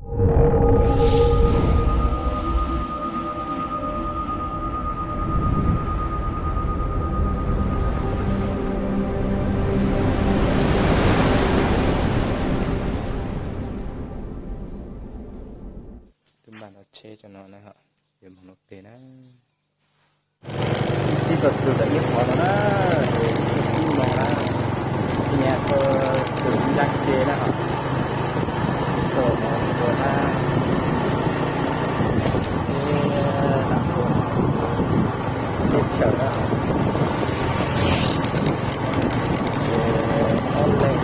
Tus npaj nrog tsheb cov no na, yuav moog nua peg na. Tib tug txug tau ib qho no na, tib no na, ib nyuag tau tus ncaj ke na, tau no xua na, teb chaws na, ob leeg,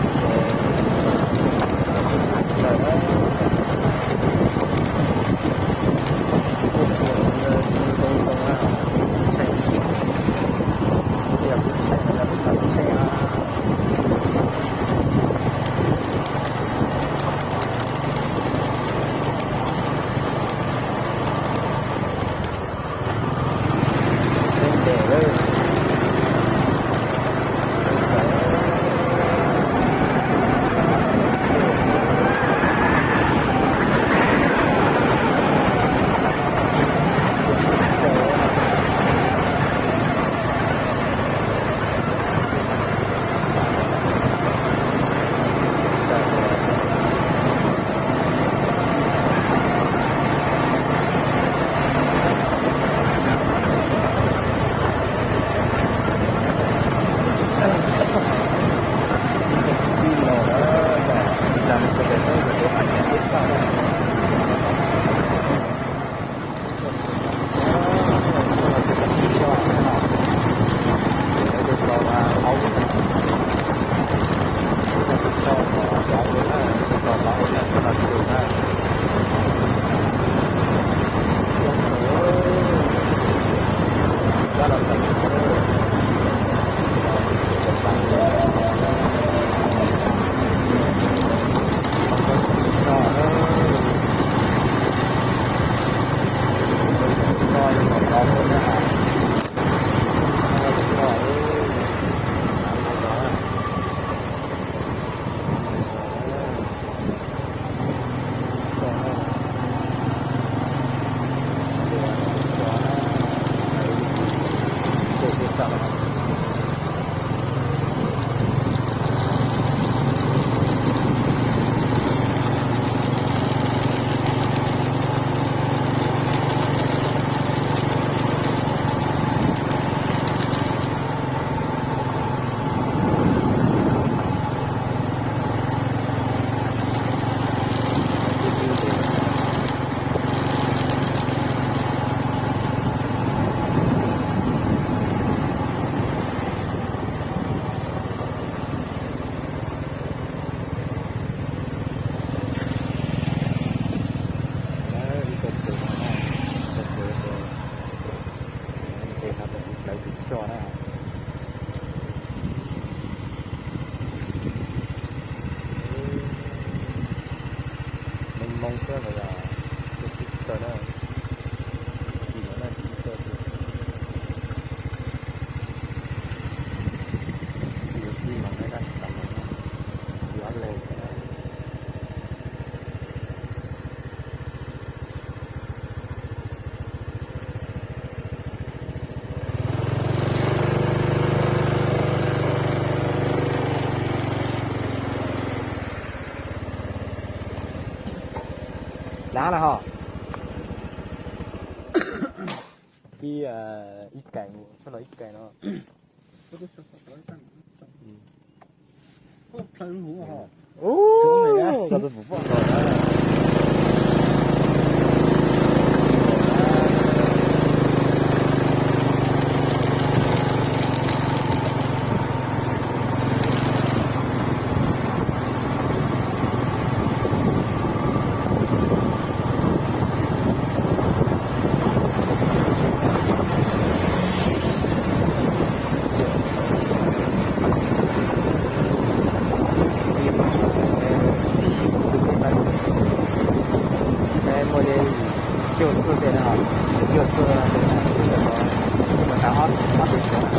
Ntses no tus hlawv tus choj na. Meej moog xwb los yog tib tug na. Tib tug na, tib tug. Tib tug na, tib tug na. Dab lawm ho. Ib, ib kaim, sab los ib kaim no. Ub, koj tus pum poj nkaus na. Muaj li cuaj txhiab tes na, cuaj txhiab tes no, mus tas ob peb xyoo na.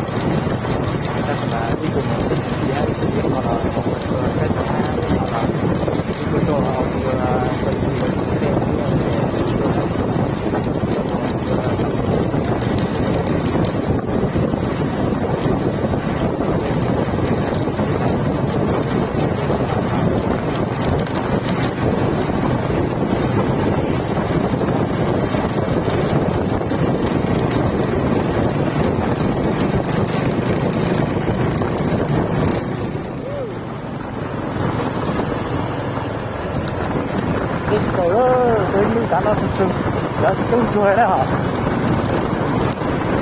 Tab sis mas ib tug mus ib tug ib qho los mus xua peb tug na, ib qho los ib tug Teb kaum lawm, peb lub tav no tsw tsw, lawv tub ntsuag na hos.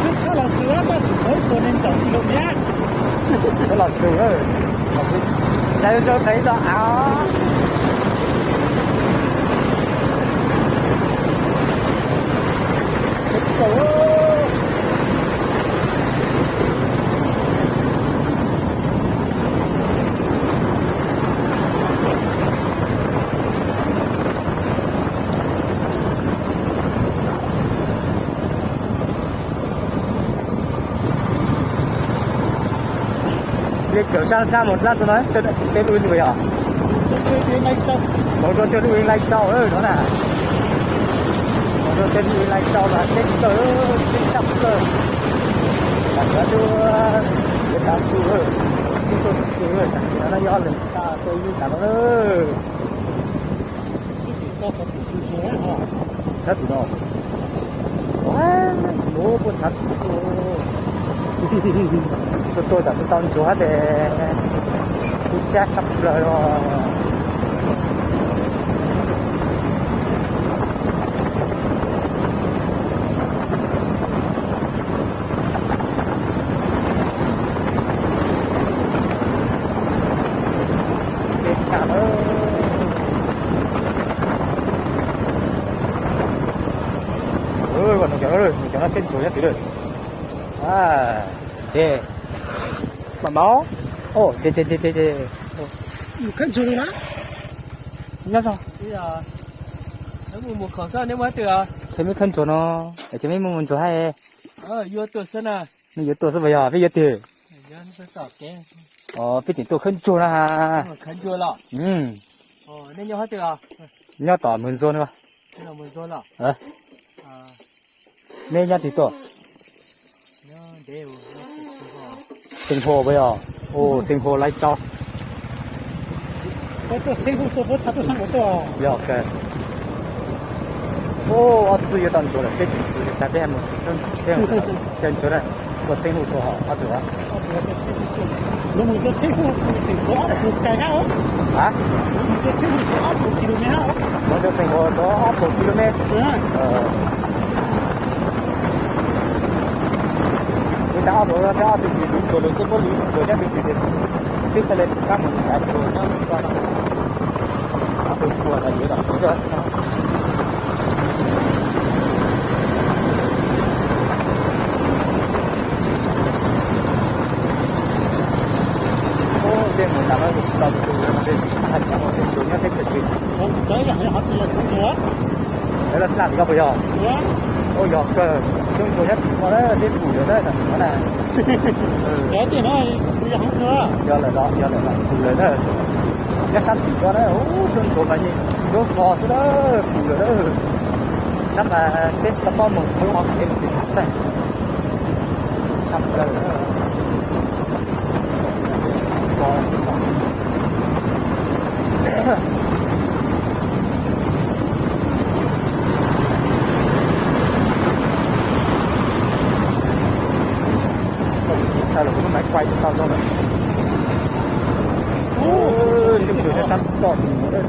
Twb tshaj los tsw tab sis tshuav ib puas nees nkaum kis lus thiab. Twb los tsw lawm, cas yuav zoo pem ib lo av. Teb kaum lawm. Li cawm sab sab mus dlaab tsi no, tej dub yog, mus rau tej dub Lai Châu no na, mus rau tej dub Lai Châu no teb kawg, teb tshaj plaws, tam sim no twb yuav tav su lawm, twb tuaj txug txug lawm, tam sim no yog lwm tag tuaj ib lub tav no lawm. Sab tim no, ua, puab tshav tim tuaj, tuaj tuaj tsam tsis tau ntsuag hab tes, kub sab tshaj plaws os. Cov no seb ntsuag nyob twg lawm. Ces, mam maub, ces, ces, ces, ces, nyob zoo. Ces muaj khawb ntsuag no, ces mej muaj mus ntsuag hab. Mej yuav tuaj xwb puas yog, peb yuav twg? Peb tseem tuaj khawb ntsuag na. Nyob tom Mws Ntxuag no. Neb nyob twg tuaj? Xeem Huas puas yog? Xeem Huas Lai Châu. Yog, ob tug twb yuav tau ntsuag lawm, peb tseem xwb tag peb mus tsis txog, peb mus txog ntsuag na, ua txheeb huj rau ob tug. Mus rau Xeem Huas tod ob puas kis lus mev. Peb tab ob tug, peb ob tug ntsuag lawm seb puab lub ntsuag nyob twg, peb xaav le kab mus xav ntsuag nyob ko no. Ob tug ntsuag no yuav los tsuav xwb no. Tej mus tas no tsis tau tus ntsuag no, tej ntsuag nyob teb chaws twg? Lawv los dlaj tim ko puas yog? Ua yog kawg, coob ntsuag nyob tim ko na, tej pum lawm na tam sim no na. Yog lawm los, yog lawm los pum lawm na. Nyob sab tim ko na, coob ntsuag mas yeej lub hlo xwb na, pum lawm na. Sab mas peb tsis tau paub mus, peb ho kev mus tim no xwb na. Tshaj plaws. Thaum lawv kuv lub maiv quay tsis tau zoo lawm. Sib ntsuas nyob sab tod,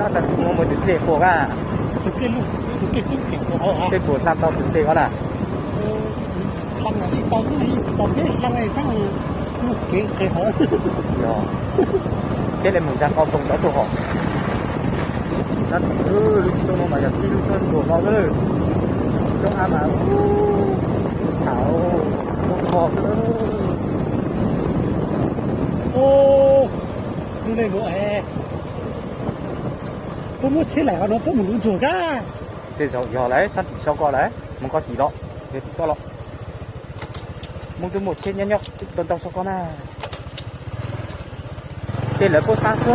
tab tas kuv muaj tus dlej puas na. Dlej puas dlaj tau tus dlej ko na. Yog, peb le mus ntsa qau npoo cov tuaj hos. Sab tim lub toj no mas yog tib lub txoj ntsuag no xwb. Lub av mas tham zoo kho xwb. Puab muab tsheb laim qhov no puab mus nuv ntsuag kab. Tej zaum yog lawm, sab tim so ko lawm, mus ko tim los, yog tim ko los. Hmoob twb muaj tsheb nyob nyob ntau ntau so ko na. Tej lawv puab tab xwb.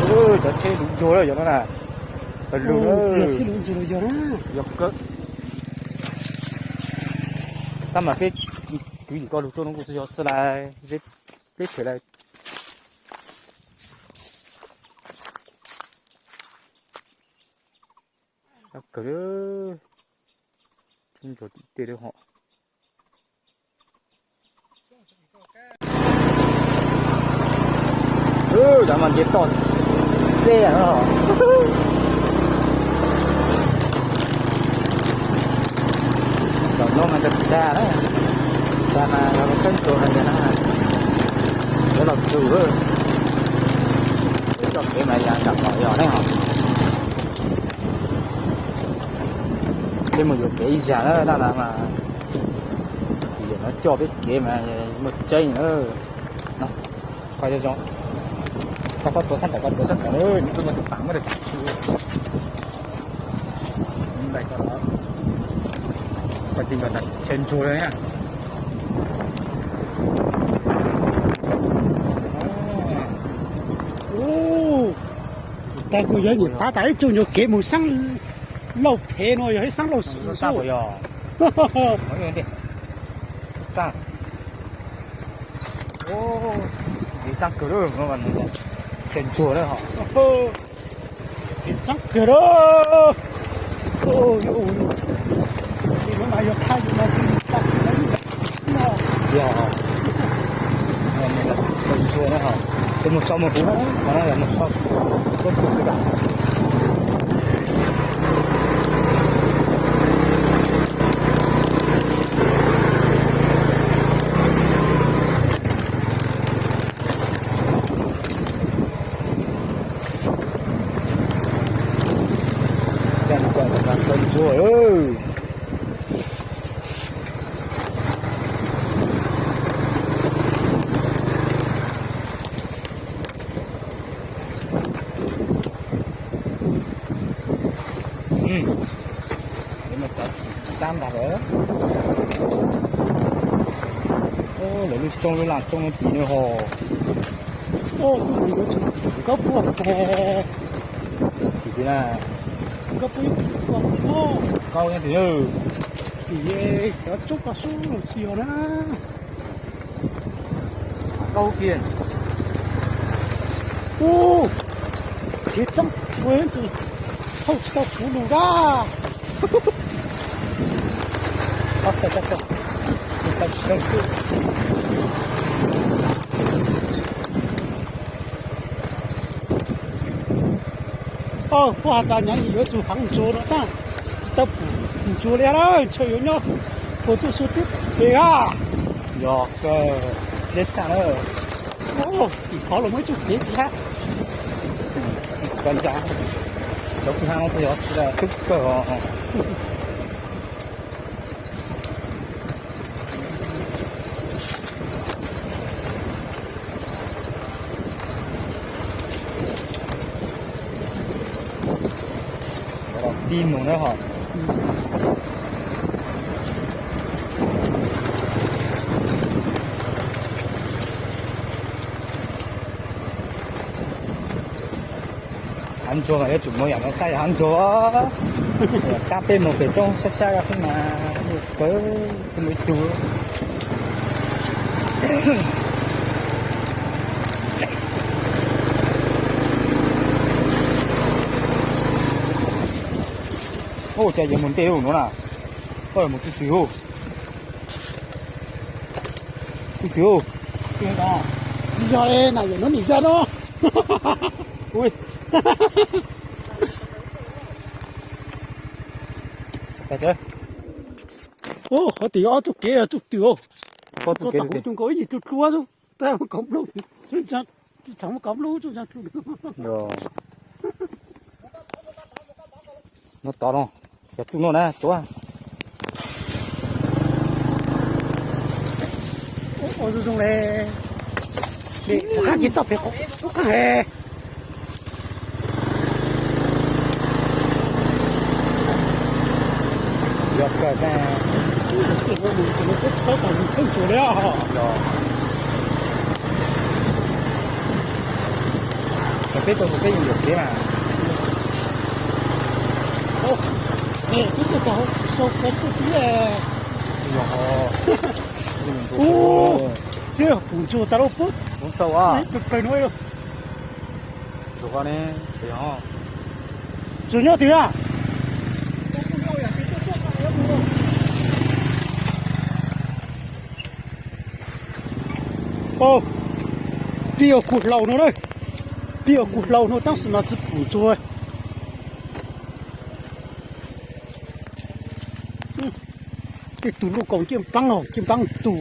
Cov tsheb luv ntsuag lawm yog no na. Lug, tsheb luv ntsuag yog na. Yog kawg. Tab mas peb kwv yim ko lug tuaj no kuj tsis yog xwb lawm, zeb teb phem lawm. Kawg, ntsuag tim tej lawm hos. Cov mas nce toj deb os. Tom no mas dag dag na, dag mas yog lub teb ntsuag no yog na, yuav los txug, txoj kev mas yog nram tom yog ne os. Peb mus yuav kev ib zag na, dab na mas, yam no coj peb kev mas muaj tseeb na. Koj zoo, koj txhob tuav sab tawm, koj tuav sab tawm, nws txoj muaj tus pav muab rau. Koj ti nkaus ntawd tshe ntsuag li na. Tag kuv yog nyuam qhuav tas ib tsoom nyuag kev mus xeeb lauj phem no yog ib xeeb lauj xwb. Txaaj kawg, tshe ntsuag lawm hos. Txaaj kawg lawm. Yog, ntsuag na, tus mus sau mus kuv, qhov no yog mus sau, kuv kuv peb dam. Ntsuag. Tab ntag lawm. Lawv lub roob lub laj roob no tim no ho. Nkauj puag tim na. Nkauj puag tim tim tim cov roob ko sub los tsis yog na. Nkauj kiag. Ub, kev txob ua tsis thauj tsis tau kuv lus dab. Puab has tas nyob yuav tsum heev ntsuag no tab, tsis tau pum ntsuag li lawm, ntshe yuav nyob puag txoj xua teb pem a. Yog kawg, deb tshaj na. Tim qhov los muaj ib txoj kev thiab. Cov kwj ha no txawm yog xwb twb kawg os. Tib mus na ho. Hav ntsuag mas yuav tsum muaj yam no saib hav ntsuag. Kab peb mus pem roob sab sab xwb mas, pawg tus mus ib tug. Ua cas yuav mus ntej ub no na? Koj yuav mus twg twg ub? Twg twg ub? Tsis yog na, yog no nim yog no. Qhov tim ob tug kev tug twg os. Koj tus kev tus nkaus ib yim tug tlua tug, tab muab kov nplooj, tseem muab kov nplooj tug ntsa tlua. No tod no, yog txuj no na tuav. Zoo zoo le, qab tsis txoj pem qhov qab he. Yog kawg, txhob kom yus txhob ntsuas li os. Peb tau peb yeej yuam kev mas. Twb tau sau kev tuaj xwb. Sib pum ntsuag tas lub pub. Tau a. Tsuag nyob twg na? Pib ua kuv hlau no na. Pib ua kuv hlau no tab sis mas tsis pum ntsuag. Tej tus luj kaus ciaj npaab, ciaj npaab tus,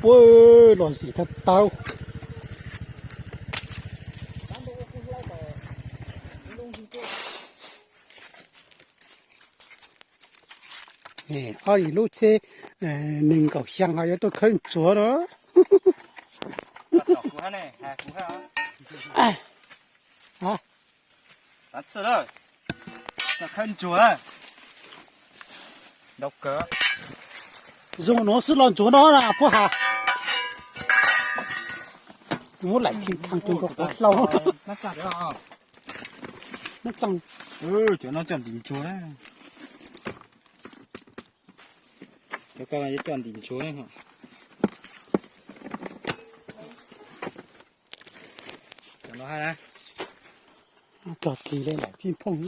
puab los zim tag tau. Ob yim lub txheb nees nkaum xyaa ho yuav tuaj khawb ntsuag na. Zoo nuav xwb los ntsuag no na puab has. Muab laim khee khaas rua nkaus quav hlau. Cov no coj ntim ntsuag na. Cov ko coj ntim ntsuag na. Cov no hab na. Kog kis le laim phij phooj.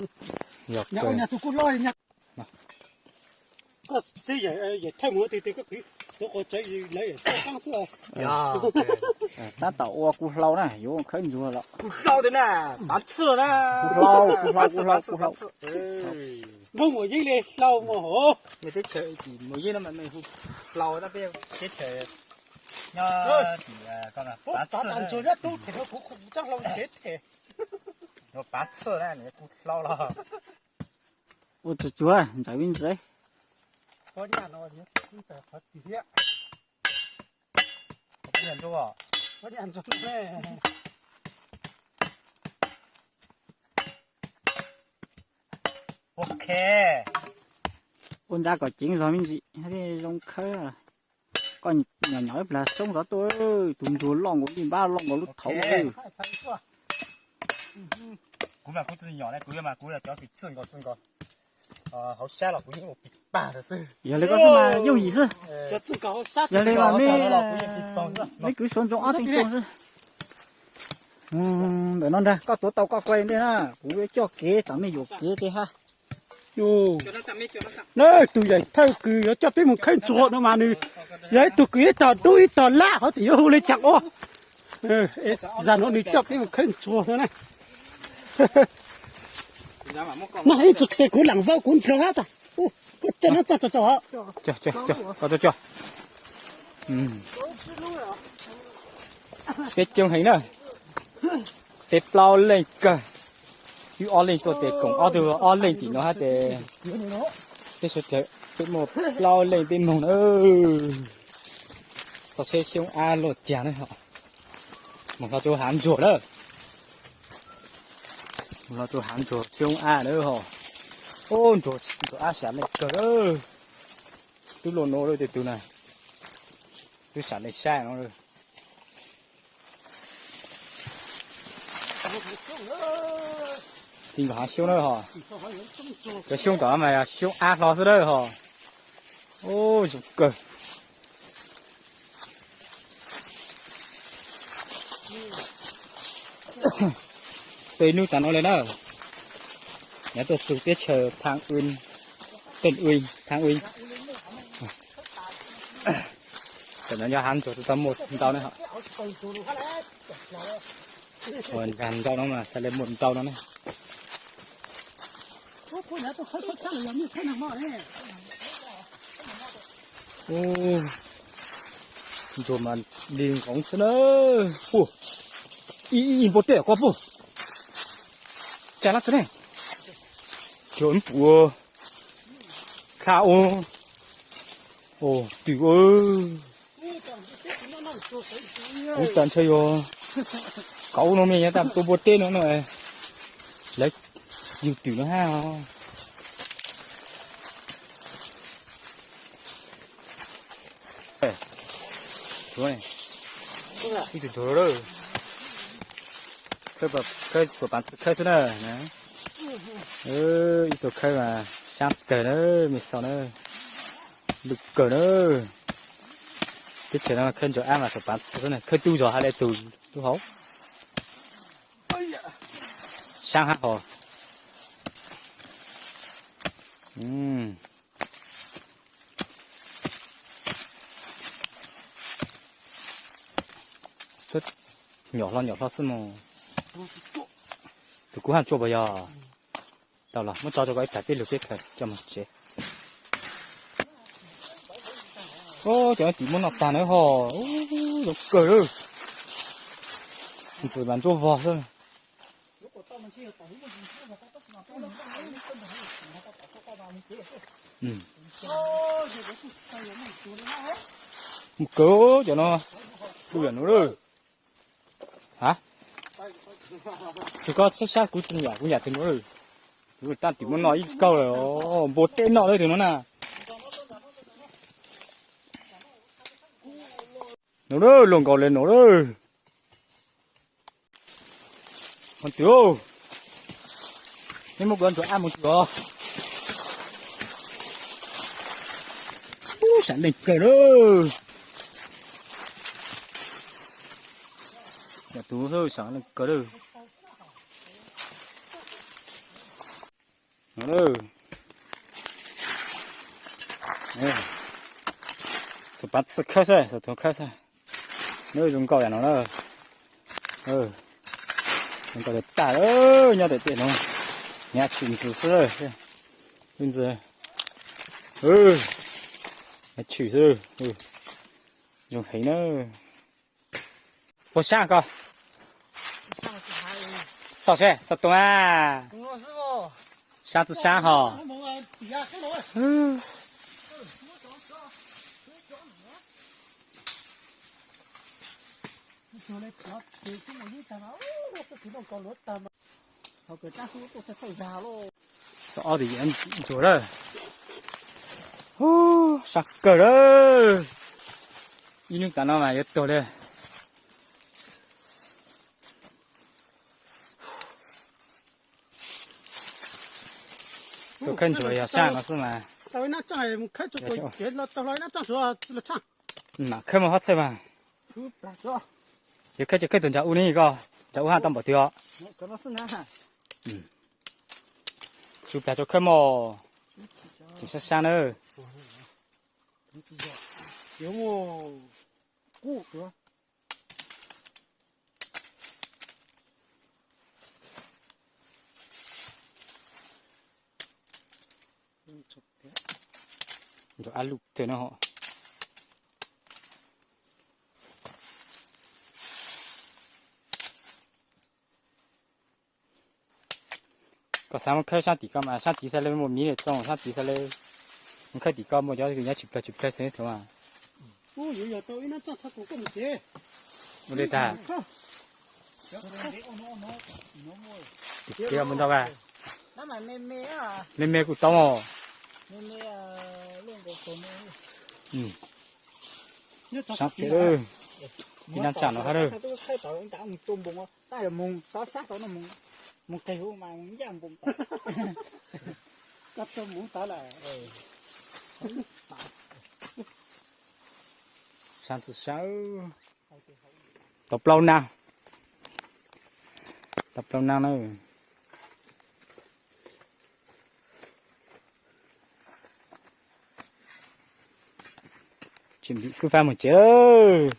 Koj seb yawm thawj mus twg tes koj kwv tuav qos tsawv lawv yawm thawj qaab xwb. Tab tom ua kuv hlau na, yuav khawb ntsuag los. Kuv hlau tes na, pav txhij na. Kuv hlau, kuv hlau, kuv hlau, kuv hlau. Nploog Muas Yeeb le hlau mas hov. Teb chaws Muas Yeeb no mas hu hlau, tab peb teb chaws nyob tim pav txhij. Ntsuag nyob tub them rau kuv, kuv tsob hlau kev them. Pav txhij na, kuv hlau los. Ua tsuag tsuag ntxawm me ntsis. Ok. Ua ntsa kom ceev zog me ntsis, zoo khawb. Koj nyom nyom ib plag xyoob zov tuaj, tus ntsuag loj nkaus li npab loj nkaus lub thaum. Kuv mas kuv tsis nyom ne, kuv mas kuv yog cov tsis txwj nkaus txwj nkaus. Hauv sab los kuv yeej ua pis pag lawm xwb. Yog li koj xwb mas yooj yim xwb. Yog li mas mej, mej kwv suav ntsoov ob tug ntsoog xwb. Ntawm no ntag, koj tuav tau koj kuaj ntej na, kuv yuav coj kev tom mej yuam kev tej hab. Na, tus yawm thawj kws yuav coj peb mus khawb ntsuag no mas nws yog ib tug kws ib tog dub ib tog lab hov tseem yuav hu le caag ua. Zag nuav nws coj peb mus khawb ntsuag no na. Mas ib tug tes kuv laam vau kuv nrog hab tag. Koj coj no tso tso tso. Peb coob heev na. Peb plaub leej kawg. Wb ob leej tuaj tes koom ob tug ob leej tim no hab tes peb suav dlawg peb muaj plaub leej peb moog na. Txog seb xyoob ab luaj caag na. Moog hlo rua hav ntsuag na. Moog hlo rua hav ntsuag xyoob ab na ho. Ub, ntsuag ab sam leej kawg na. Twb luaj nuav lawm tes tug na. Twb sam leej sab no. Ti nkaus hav xyoob na ho. Cov xyoob tom mas xyoob ab hlo xwb na ho. Ub, zoo kawg. Peb nub tas no le na. Nyob tuaj txug teb chaws Thaab Ub, Teej Ub, Thaab Ub. Tam no nyob hav ntsuag tau muaj ntau na ho. Ua nrag ntau no mas xaav le muaj ntau no na. Ub, ntsuag mas li nqoov xwb na. Ub, ib npua teb koj puj. Tsa lab tsi ne. Cov npua. Kha ub. Ub, twm ub. Kuv tas ntshe yuav kauv no me nyob tas tua npua teb no no. Lawv yug twm no hab. Ib tug ntsuag lawm. Khawb xuas pav txhij khawb xwb na. Ib tug khawb mas sab kawg na, me xaus na, lwj kawg na. Teb chaws no khawb ntsuag ab mas xuas pav txhij xwb na, khawb tub zog hais li tus lub hauv. Sab hab hos. Nyom hlo nyom hlo xwb mog. Tus kub haj tsuaj puas yog? Tau los muab tso rau koj ib tag tij lug peb khaws coj mus tsev. Cov no tim muab noj tag na ho. Zoo kawg. Ntxim mas ntsuab vog xwb. Mus kawg cov no. Kuv yam nuav lawm. Ha, tsis koj txhob sab kuv tsis yam, kuv yam tus nuav lawm. Kuv tau tim muab noj ib kaug lawm, npua teb noj lawm tus nuav na. Nuav lawm, luaj nkaus le nuav lawm. Mus twg, neb muab kuv ntsuag ab mus twg os. Ub, sam leej kawg na. Yog tus sam leej kawg na. Xuas pav txhij khawb xwb, xuas tus khawb xwb. Nws zoo nkauj yam no na. Zoo nkauj tag, nyob tej tej no. Nyav tshwm ntxws xwb. Lub ntxws. Nyav tshwm xwb. Zoo heev na. Puas sab koj? Xauj seb, xauj tus mas. Sab tsis sab hos. Txog ob tus yam ntsuag lawm. Sab kawg lawm. Ib hnub tas no mas yuav tuag li. Tus khawb ntsuag yog sab no xwb mas. Mam khawb mog Hab Txhawj mas. Yog khawb tsis khawb tus ntsa ub ne koj, ntsa ub haj tau npaum twg os. Tsw plag rau khawb mog. Tseem sab sab na. Ntsuag ab lug teg no ho. Koj xav muab khawb sab tim koj mas sab tid xav le muaj miv le txooj sab tid xav le. Muab khawb tim koj muaj cov nyob tsis plawg tsis plawg xwb thaum mas. Ua li tag. Tim kiag mus ntau vas. Me me kuj tau os. Sab pem, ib nab tsam no hab. Sab txwj sab. Tau plaub nab, tau plaub nab na. Tsis ntim xub fab mus tsev.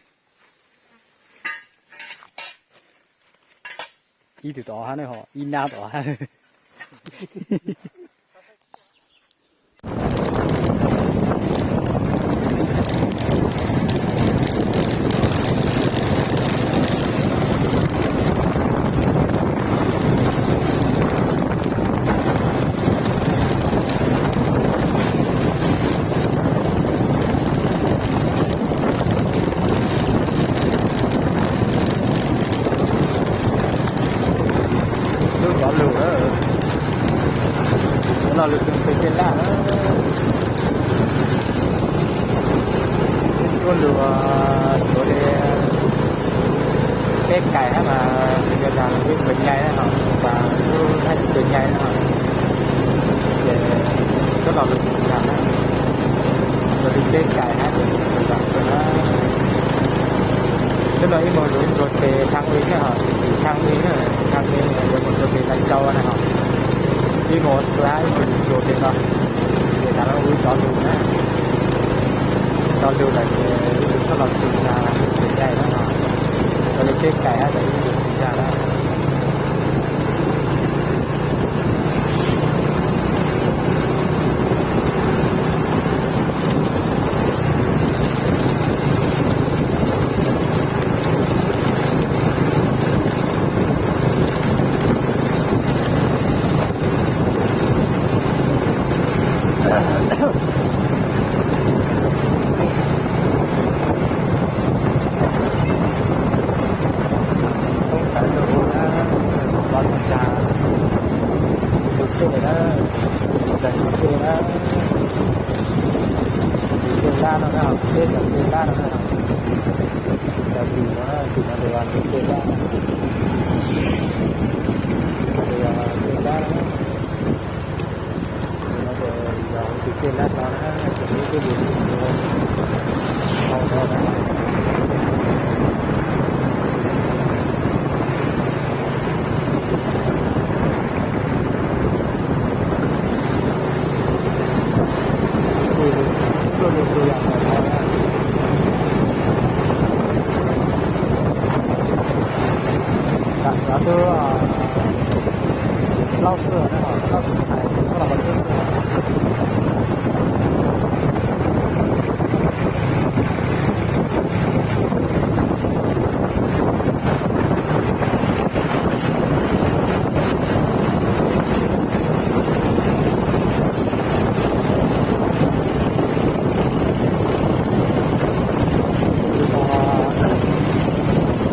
Ib tug tom hab ne ho ib nab tom hab. Lub cov lug, cov lo lug tus tej laj na. Cov lug, cov li, Teb kais hab mas tsis yog tas lub nplua nyai na ho, tas lub hab nplua nyai na ho, ces txhob los lug txug tag na, lug li teb kais hab ces txug tag xwb na. Hnub no ib moog lug ntxuag peg Thang Uy na ho, Thang Uy na, Thang Uy yuav moog ntxuag peg Lais Tsau na ho, ib moog xwb hab ib moog lug ntxuag peg no, ces thaum no wb rov lug na, rov lug lawm ces wb txhob los txug tag peg nyai na ho, lug li teb kais hab ces wb lug txug tag na. Toob tawv rua huv na, tov tag tag, tus tsuj na, tsis tas tus tsuj na, tus tsuj lab no na, peb cov tsuj lab no na, tsis tas tus no, tus no tus yog tus tsuj lab, tus yog tsuj lab na. Tus no ces yog tus tsuj lab no na, ces ib tug yus tau no na. Tuaj lug txug yam no na. Tam sim no twb plaub xuab, plaub xuab tais, twb los plaub xuab.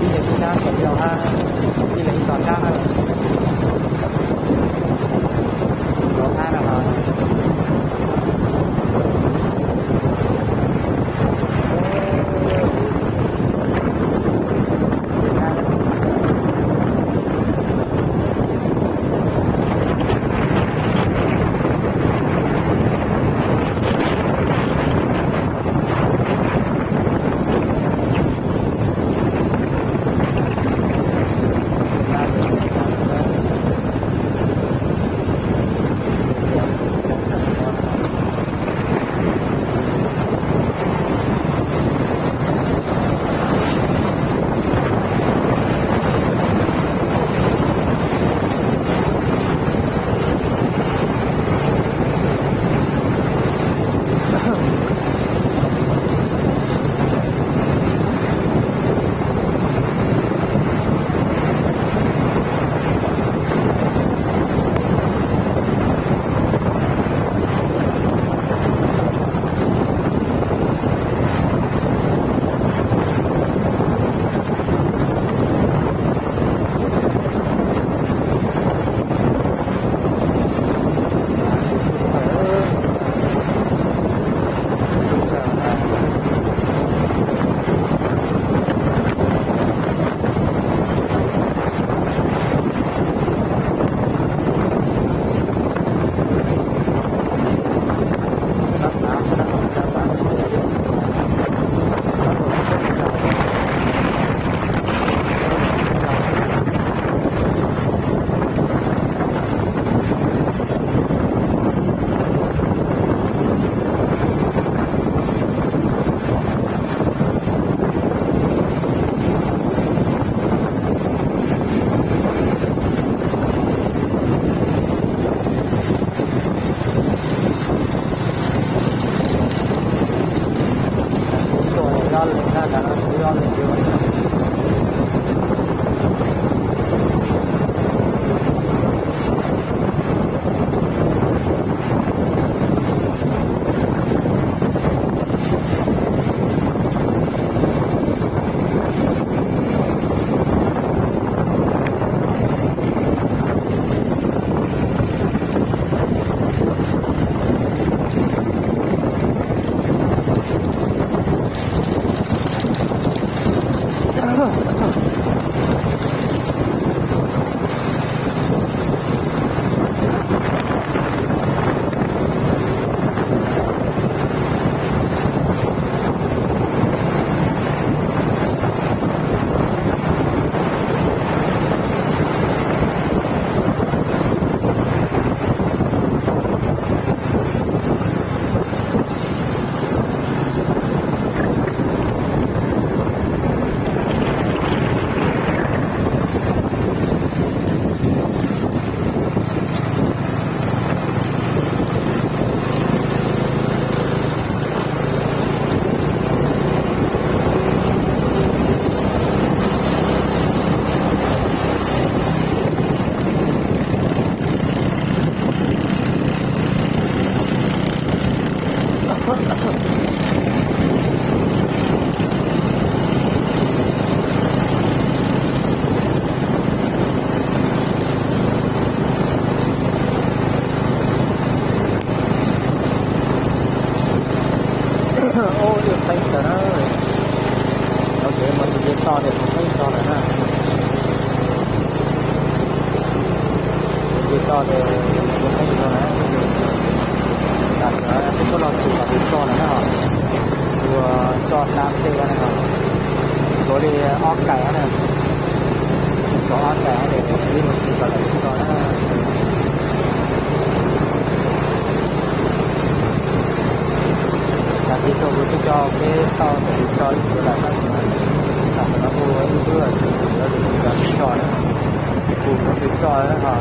Ib leeg ib nrab xav yog hab, ib leeg ib tog nrab na. Ntxuav hab no. Tab tej no tshuav li ob kais na, tshuav ob kais es ib mus tso lawm tso na. Tam sim no kuv twb coj peb xauj tus tso ib tsuav lawm tab sis mas tam sim no kuj ib hnub los tsis yuav tus tso na. Kuv tus tso na ho,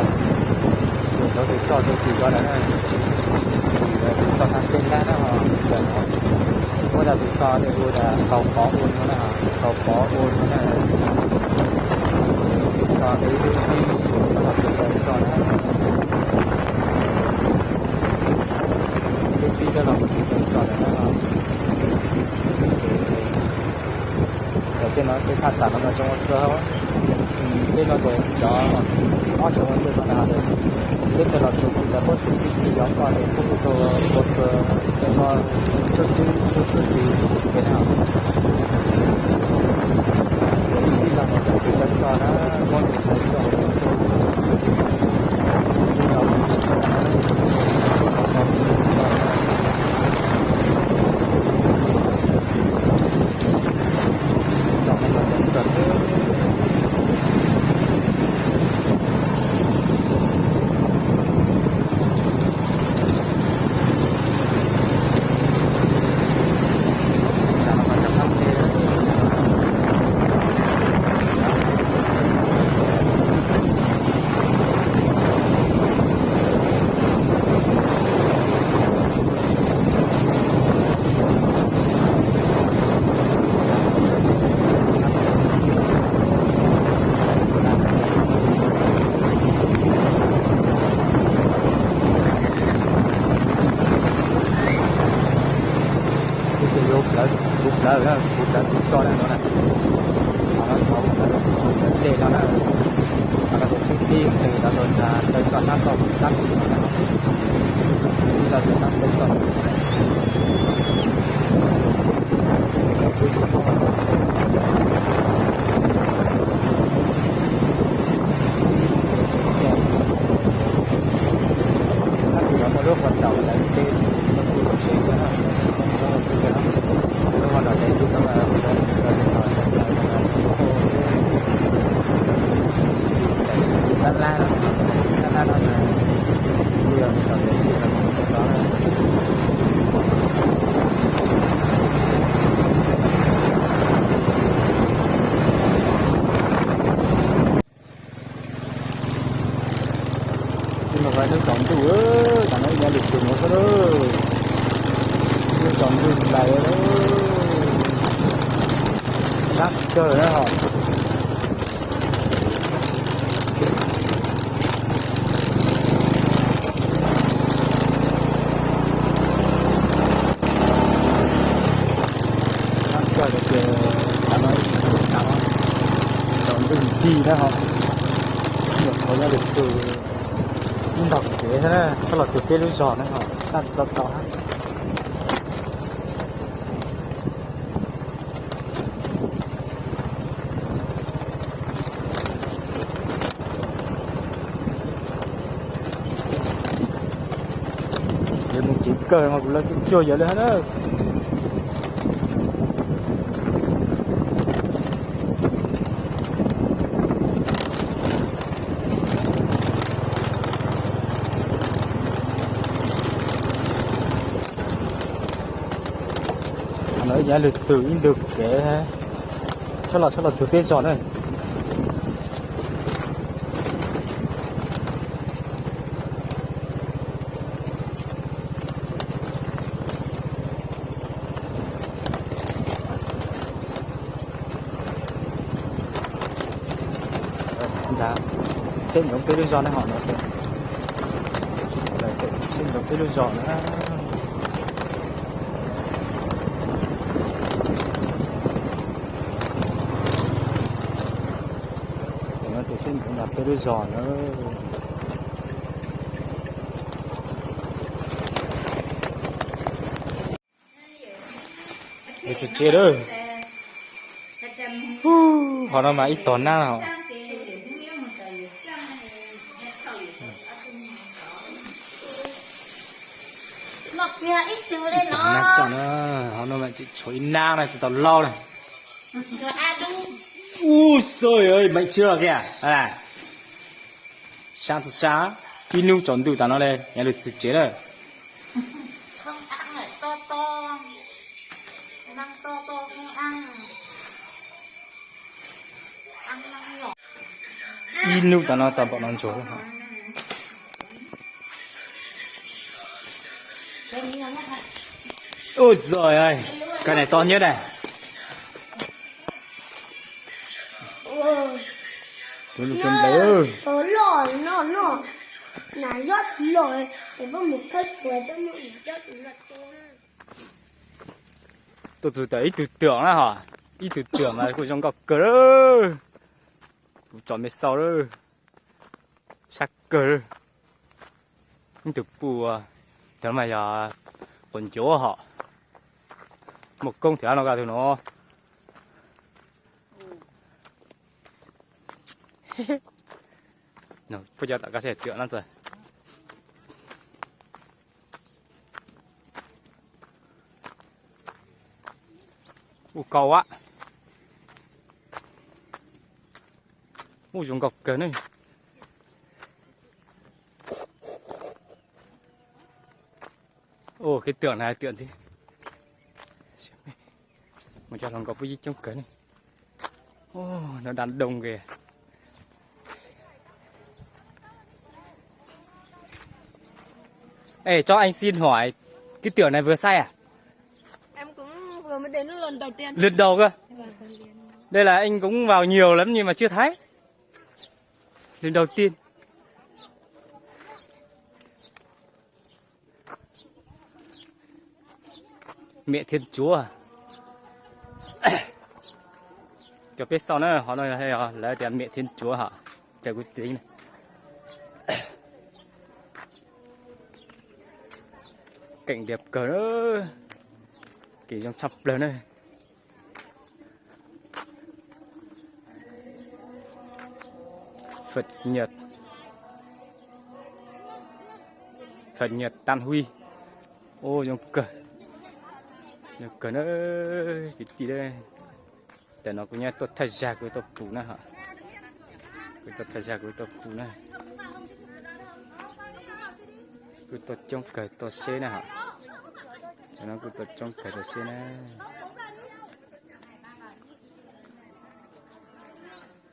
kuv tus tso tus tim ko lawm na. Tus tso tag tej lab na ho, muab tau tus tso hu tias Tau Pov ua no na, Tau Pov ua no na. Tso tus tib tso na, tus tib tso los tus tso lawm na. Ces tej no tej thaj tsam no mas zoo ua xwb. Tej no ces cov ob xyoo ua ntej no na, teb chaws los txog tsis tau pob txha tib tib yov koj ces kuj tau ua xwb, tej no txhub tib txhub xwb tib ces na. Ib tib los mus txog tsis tau tso na, muab tus tso Kuv tseem yuav plawv, kuv plawv na, kuv plawv tus tso na no na. Qhov no kuv plawv, kuv plawv tej no na. Qhov no kuv txhub tib nqis los rau tsa plaws tso sab toj sab tim no na. Tib los rau sab plaws tso. Sab tim no muaj lub qhov ntaus lawv tej no kuj zoo siab xwb na, lub qhov ntaus tes tib no zoo xwb na, tab lab no, tab lab no mas kuj yog sab tes tib no. Tus no hnub tsaus ntuj, tam no ib nyuag lwm tus no xwb lawm. Hnub tsaus ntuj lawm, sab kawg na ho. Sab kawg tias tam no ib nyuag lwm tus no, tsaus ntuj nti na ho. Nyuam qhuav nyob lwm tus ib ntog kev thiab na, txhob los txog peb lub zos na ho, tab tsis tau tau hab. Yog mus kev kawg mas kuv lawv txhua cuag yawm li hab na. Qhov no ib nyuag lwm tus ib ntug kev, txhob los, txhob los txog peb zos na. Ntawd, seb ntsoov peb lub zos ne ho no, seb ntsoov peb lub zos na. Tam no ces seb ntsoov peb lub zos na. Yus txog tsev lawm. Qhov no mas ib tog nab os. Noj kiag ib tug li no. Nab tsam na, ho no mas tseem tshuav ib nab na tsis tau laub na. Ub xoj, meem tshiab kiag. Sab txhab sab, ib hnub tsaus ntuj tas no li nyob lwm txhis tsev na. Ib hnub tas no tau npaum no ntsuag lawm. Ub xoj, koj niam to nyiab na. Tus lus tso nplawg. Tuaj txug tau ib tug twm na ho, ib tug twm mas kuj zoo nkauj kawg lawm. Kuv tsom me xau lawm, sab kawg lawm. Ib tug puj, cov mas yog quav ncuav ho, muaj koob thiab no koj tug no. Puab cov tom koj seb twm no txawm. Ub, kauv a. Ub, zoo nkauj kawg ne. Ub, kev twm na twm ntxiv. Mus cov hluas nkauj puab yib coob kawg ne. Ub, no dab doo kawg. Ê, cho anh xin hỏi, cái tượng này vừa xây à? Em cũng vừa mới đến lần đầu tiên. Lượt đầu cơ. Vâng. Đây là anh cũng vào nhiều lắm nhưng mà chưa thấy. Lần đầu tiên. Mẹ Thiên Chúa. Cov peb xauj na, ho no lawv tias Mẹ Thiên Chúa hả? Trời, kuv tsis. Cảnh đẹp kawg, kev zoo tshaj plaws na. Phật nhật, Phật nhật tam huy. Ub, zoo kawg, zoo kawg na, kwv tij. Tam no kuv nyob tuaj thaj zag kuv tuaj pum na ho. Kuv tuaj thaj zag kuv tuaj pum na. Kuj tuaj coob kawg tuaj seb na ho. Tam no kuj tuaj coob kawg tuaj seb na.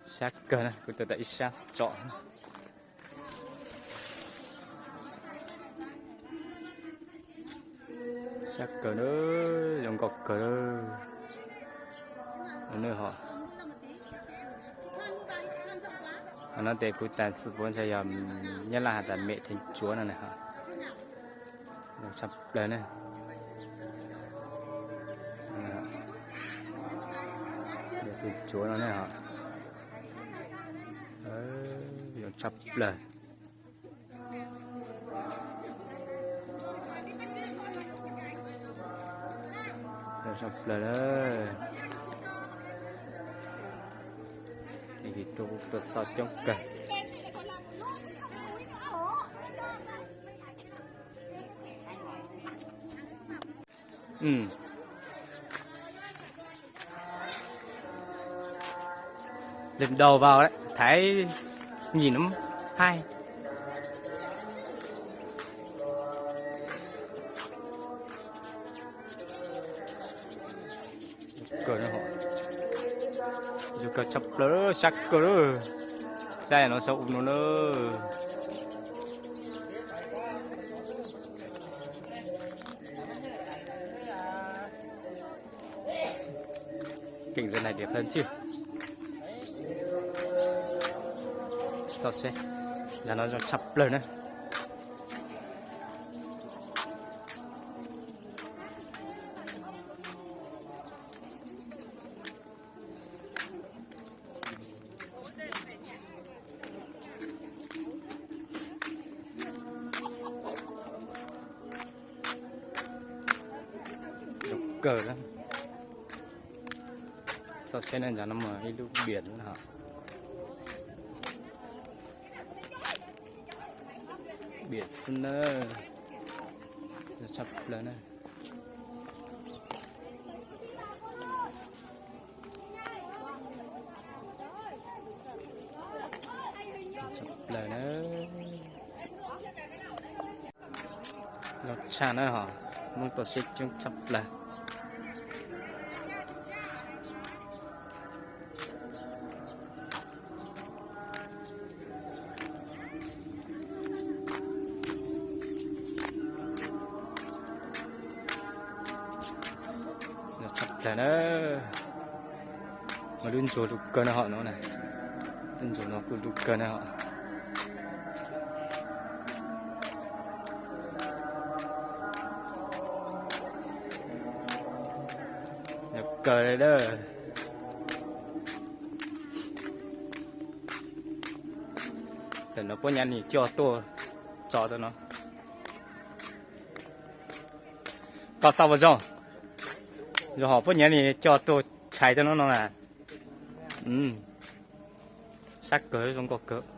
Sab kawg na, kuv tuaj tau ib sab tso. Sab kawg na, zoo nkauj kawg na. Ho no tes kuv tas xwb puab ntshai yog Nyab Laj has tas Mẹ Thiên Chúa no na ho. Zoo tshaj plaws na. Mẹ Thiên Chúa no na ho. Zoo tshaj plaws. Zoo tshaj plaws na. Tuaj xauj coob kawg. Lần đầu vào đấy, thấy nhìn nó hay. Kawg no, zoo kawg tshaj plaws, sab kawg. Sab no sab u no na. Cảnh giới này đẹp hơn chứ. Xauj seb, nram no zoo tshaj plaws na. Zoo kawg na. Xauj seb na, nram no mas ib lub biam no. Biam xwb na. Zoo tshaj plaws na. plaws na. Zoo tshaj na ho, Hmoob tau siab coob tshaj plaws. Tshaj plaws na. Mas lub ntsuag lub kawg na ho no na. Lub ntsuag no kuj lub kawg na ho. Yog kawg li a. Tam no Pob Nyav Nis coj tuaj tso no. Koj xa ua zoo, zoo hom Pob Nyav Nis coj tuaj tshais rau no no na. Sab kawg, zoo nkauj kawg.